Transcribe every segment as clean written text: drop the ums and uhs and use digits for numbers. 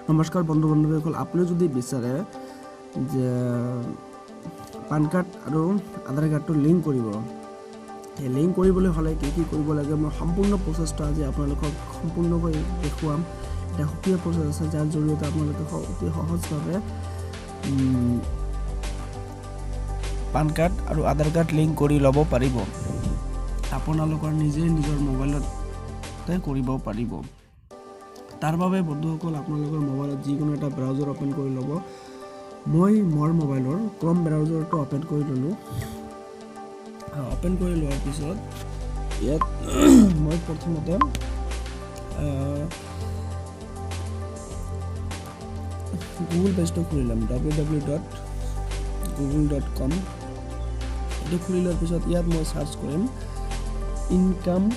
নমস্কাৰ বন্ধু বান্ধৱীসকল, আপুনি যদি বিচাৰে যে পান কাৰ্ড আৰু আধাৰ কাৰ্ডটো লিংক কৰিব, এই লিংক কৰিবলৈ হ'লে কি কি কৰিব লাগে মই সম্পূৰ্ণ প্ৰচেছটো আজি আপোনালোকক সম্পূৰ্ণকৈ দেখুৱাম। এটা সুকীয়া প্ৰচেছ আছে যাৰ জৰিয়তে আপোনালোকে অতি সহজভাৱে পান কাৰ্ড আৰু আধাৰ কাৰ্ড লিংক কৰি ল'ব পাৰিব। আপোনালোকৰ নিজেই নিজৰ মোবাইলতে কৰিব পাৰিব। তাৰ বাবে বন্ধুসকল, আপোনালোকৰ মোবাইলত যিকোনো এটা ব্ৰাউজাৰ অ'পেন কৰি ল'ব। মই মোৰ মোবাইলৰ ক্ৰম ব্ৰাউজাৰটো অ'পেন কৰি ল'লোঁ। অ'পেন কৰি লোৱাৰ পিছত ইয়াত মই প্ৰথমতে গুগল পেজটো খুলি ল'ম, www.google.com। এইটো খুলি লোৱাৰ পিছত ইয়াত মই চাৰ্চ কৰিম income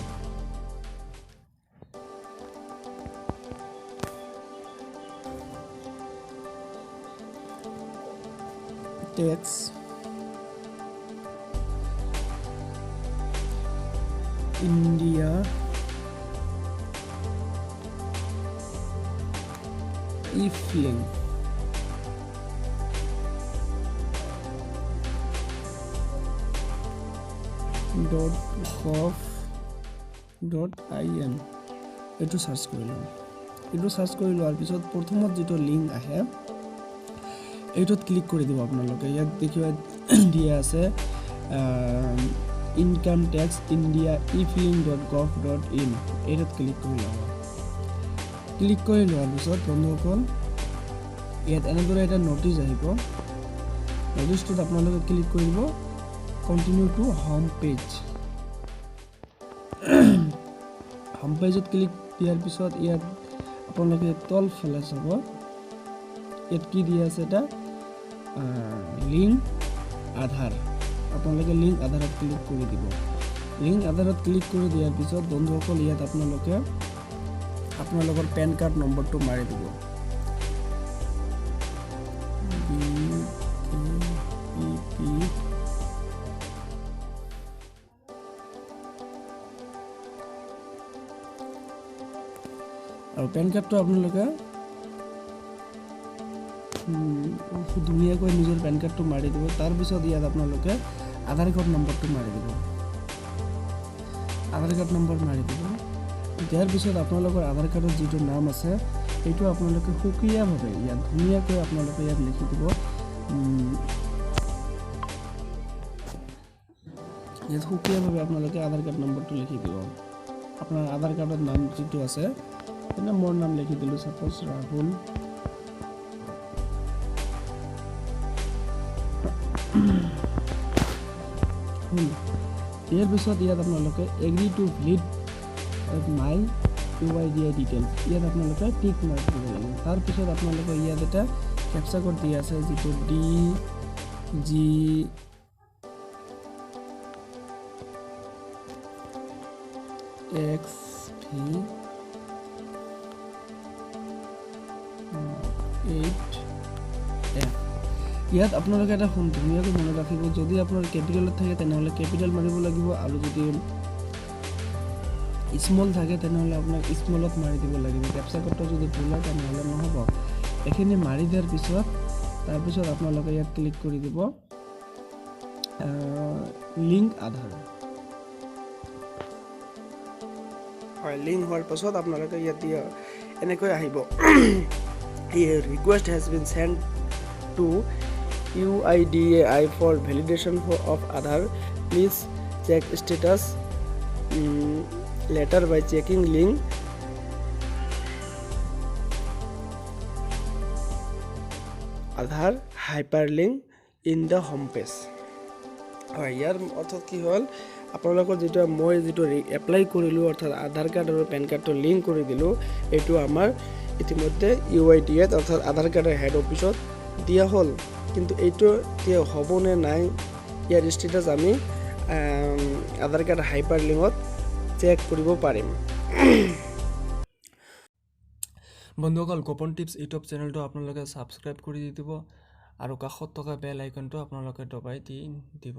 tax India e-filing। .gov.in এইটো চাৰ্চ কৰি ল'ম। এইটো চাৰ্চ কৰি লোৱাৰ পিছত প্ৰথমত যিটো লিংক আহে এইটোত ক্লিক কৰি দিব আপোনালোকে। ইয়াত দেখিব দিয়া আছে income tax India e filing .gov.in, এইটোত ক্লিক কৰি ল'ব। ক্লিক কৰি লোৱাৰ পিছত বন্ধুসকল, ইয়াত এনেদৰে এটা ন'টিচ আহিব। ন'টিচটোত আপোনালোকে ক্লিক কৰিব continue to home page. Home পেজত ক্লিক দিয়াৰ পিছত ইয়াত আপোনালোকে তলফালে চাব, ইয়াত কি দিয়া আছে এটা লিংক আধাৰ। আপোনালোকে লিংক আধাৰত ক্লিক কৰি দিব। লিংক আধাৰত ক্লিক কৰি দিয়াৰ পিছত বন্ধুসকল, ইয়াত আপোনালোকে আপোনালোকৰ পেন কাৰ্ড নম্বৰটো মাৰি দিব। BKPP আৰু পেন কাৰ্ডটো আপোনালোকে ধুনীয়াকৈ নিজৰ পেন কাৰ্ডটো মাৰি দিব। তাৰপিছত ইয়াত আপোনালোকে আধাৰ কাৰ্ড নম্বৰটো মাৰি দিব। আধাৰ কাৰ্ড নম্বৰ মাৰি দিব। দিয়াৰ পিছত আপোনালোকৰ আধাৰ কাৰ্ডত যিটো নাম আছে সেইটো আপোনালোকে সুকীয়াভাৱে ইয়াত ধুনীয়াকৈ আপোনালোকে ইয়াত লিখি দিব। ইয়াত সুকীয়াভাৱে আপোনালোকে আধাৰ কাৰ্ড নম্বৰটো লিখি দিব। আপোনাৰ আধাৰ কাৰ্ডত নাম যিটো আছে, তেনে মোৰ নাম লিখি দিলোঁ, ছাপ'জ ৰাহুল। ইয়াৰ পিছত ইয়াত আপোনালোকে agree to valid my UIDAI details, ইয়াত আপোনালোকে টিক মাৰ্ক দিব লাগিব। তাৰপিছত আপোনালোকে ইয়াত এটা কেপচা কোড দিয়া আছে, যিটো DG XV 8F। ইয়াত আপোনালোকে এটা ধুনীয়াকৈ মনত ৰাখিব, যদি আপোনাৰ কেপিটেলত থাকে তেনেহ'লে কেপিটেল মাৰিব লাগিব, আৰু যদি স্মল থাকে তেনেহ'লে আপোনাক স্মলত মাৰি দিব লাগিব। কেপচা কোডটো যদি ভুল হয় তেনেহ'লে নহ'ব। এইখিনি মাৰি দিয়াৰ পিছত তাৰপিছত আপোনালোকে ইয়াত ক্লিক কৰি দিব লিংক আধাৰ। হয়, লিংক হোৱাৰ পাছত আপোনালোকে ইয়াত দিয়া এনেকৈ আহিব, request has been sent to UIDAI for validation of Aadhaar. Please check status later by checking link Aadhaar hyperlink in the home page. হয়, ইয়াৰ অৰ্থ কি হ'ল, আপোনালোকৰ যিটো মই যিটো এপ্লাই কৰিলোঁ, অৰ্থাৎ আধাৰ কাৰ্ড আৰু পেন কাৰ্ডটো লিংক কৰি দিলোঁ, এইটো আমাৰ ইতিমধ্যে UIDAI অৰ্থাৎ আধাৰ কাৰ্ডৰ হেড অফিচত দিয়া হ'ল। কিন্তু এইটো এতিয়া হ'বনে নাই ইয়াৰ ষ্টেটাছ আমি আধাৰ কাৰ্ড হাইপাৰ লিংকত চেক কৰিব পাৰিম। বন্ধুসকল, গোপন টিপছ ইউটিউব চেনেলটো আপোনালোকে ছাবস্ক্ৰাইব কৰি দি দিব আৰু কাষত থকা বেল আইকনটো আপোনালোকে দবাই দি দিব।